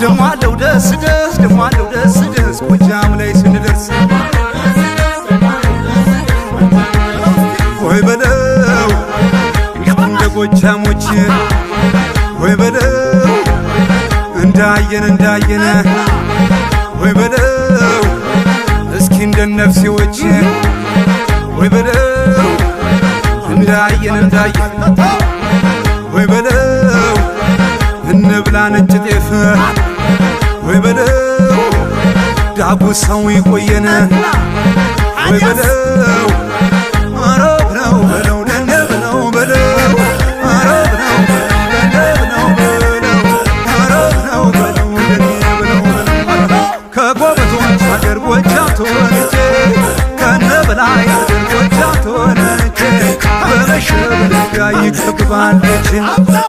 ደሞ አለው ደስ ደስ፣ ደሞ አለው ደስ ደስ ጎጃም ላይ ስንደርስ። ወይ በለው እንደ ጎጃሞች፣ ወይ በለው እንዳየን እንዳየን፣ ወይ በለው እስኪ እንደነፍሴዎች፣ ወይ በለው እንዳየን እንዳየን፣ ወይ በለው እንብላ ነጭ ጤፍ፣ ወይ በለው ዳጉሳው ይቆየን፣ ወይ በለው።